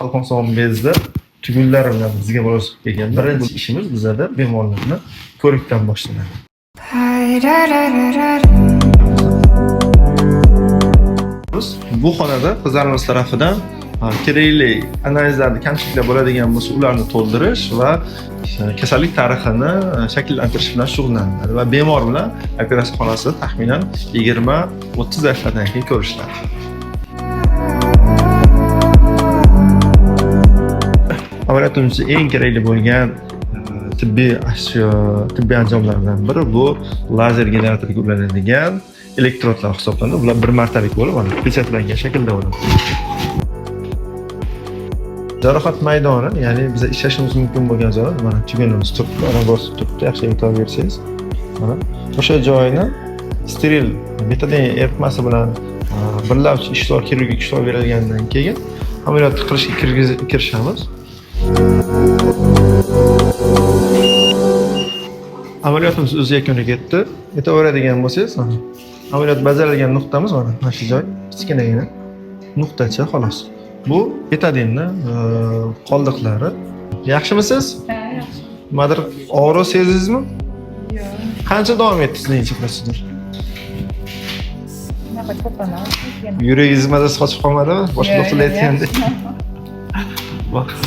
Qalqonsimon bezda tugunlar bilan bizga murojaat kelgan. Birinchi ishimiz bizada bemorlarni ko'rikdan boshlanadi. Biz bu xonada qizlarimiz tarafidan kerakli analizlarda kamchiliklar bo'ladigan bo'lsa, ularni to'ldirish va kasallik tarixini shakllantirish bilan shug'ullaniladi va bemor bilan operatsiya xonasida taxminan 20-30 daqiqadan keyin ko'rishiladi. Amaliyotimizda eng kerakli bo'lgan tibbiy ashyo, tibbiy anjomlardan biri bu lazer generatoriga ulanadigan elektrodlar hisoblanadi. Bular bir martalik bo'lib, mana pechatlangan shaklda bo'ladi. Jarohat maydoni, ya'ni biz ishlashimiz mumkin bo'lgan zona, mana tugunimiz turibdi, mana bosib turibdi, yaxshi e'tibor bersangiz. Mana o'sha joyini steril betadin eritmasi bilan birlamchi ishlov, xirurgik ishlov berilgandan keyin amaliyotni qilishga kirishamiz. Amaliyotimiz o'z yakuniga yetdi. E'tibor beradigan bo'lsangiz, mana amaliyot bajarilgan nuqtamiz mana shu joy, kichkinagina nuqtacha xolos. Bu betadinni qoldiqlari. Yaxshimisiz? Ha, yaxshi. Nimadir og'riq sezdingizmi? Yo'q. Qancha davom etdi sizningcha prosedur? Unaqa ko'p emas. Yuragingiz mazasi qochib qolmadimi? Boshqa Yo'q, doktorlar yo'q, aytgandek.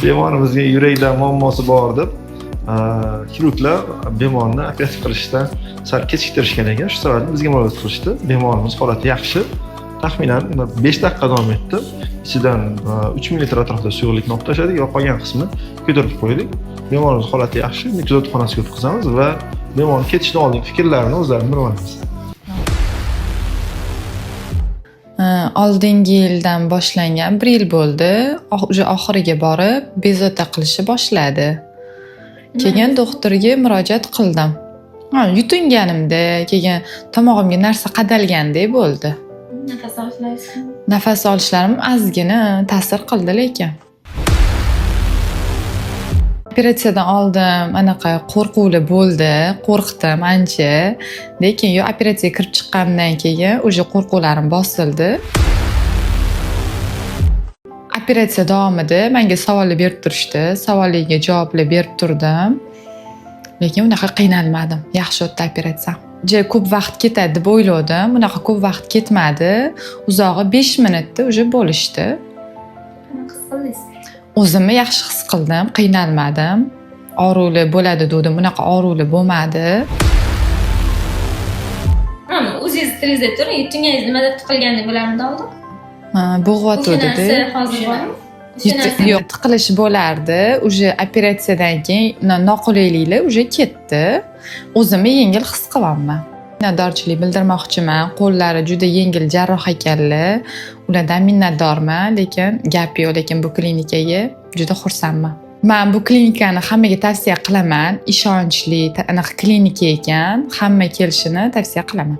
Bemorimizga yurakda muammosi bor deb xirurglar bemorni operatsiya qilishdan sal kechiktirishgan ekan. Shu sababli bizga murojaat qilishdi. Bemorimiz holati yaxshi. Taxminan 5 daqiqa davom etdi. Ichidan 3 ml atrofida suyuqlikni olib tashladik va qolgan qismini kuydirib qo'ydik. Bemorimiz holati yaxshi. Endi kuzatuv xonasiga o'tkazamiz va bemorni ketishdan oldingi fikrlarini o'zlarini bilib olamiz. Oldingi yildan boshlangan, bir yil bo'ldi. Уже oxiriga borib bezovta qilishni boshladi. Keyin doktorga murojaat qildim. Ha, yutinganimda keyin tomog'imga narsa qadalgandek bo'ldi. Nafas olishlaringiz? Nafas olishlarim ozgina ta'sir qildi lekin. Operatsiyadan oldin anaqa qo'rquvli bo'ldi, qo'rqdim ancha. Lekin yo operatsiyaga kirib chiqqanimdan keyin уже qo'rquvlarim bosildi. Operatsiya davomida menga savollar berib turishdi, savollarga javoblar berib turdim. Lekin unaqa qiynalmadim. Yaxshi o'tdi operatsiya. Ja ko'p vaqt ketadi deb o'ylovdim. Unaqa ko'p vaqt ketmadi. Uzog'i 5 minutda уже bo'lishdi. Qanaqa his qildingiz? O'zimni yaxshi his qildim, qiynalmadim. Og'riqli bo'ladi dedim, unaqa og'riqli bo'lmadi. Mana o'zingiz tilingizda turing, yutinganingiz nimada tiqilgandek bo'larmidi oldin? Ha, O'sha bo'g'yotgandi. narsa hozir bormi? O'sha narsa. Yo'q, tiqilish bo'lardi. Уже operatsiyadan keyin noqulayliklar уже ketdi. O'zimni yengil his qilyapman. Minnatdorchilik bildirmoqchiman. Qo'llari juda yengil jarroh ekanlar. Ulardan minnatdorman, lekin gap yo'q, lekin bu klinikaga juda xursandman. Men bu klinikani hammaga tavsiya qilaman. Ishonchli, anaqa klinika ekan. Hamma kelishini tavsiya qilaman.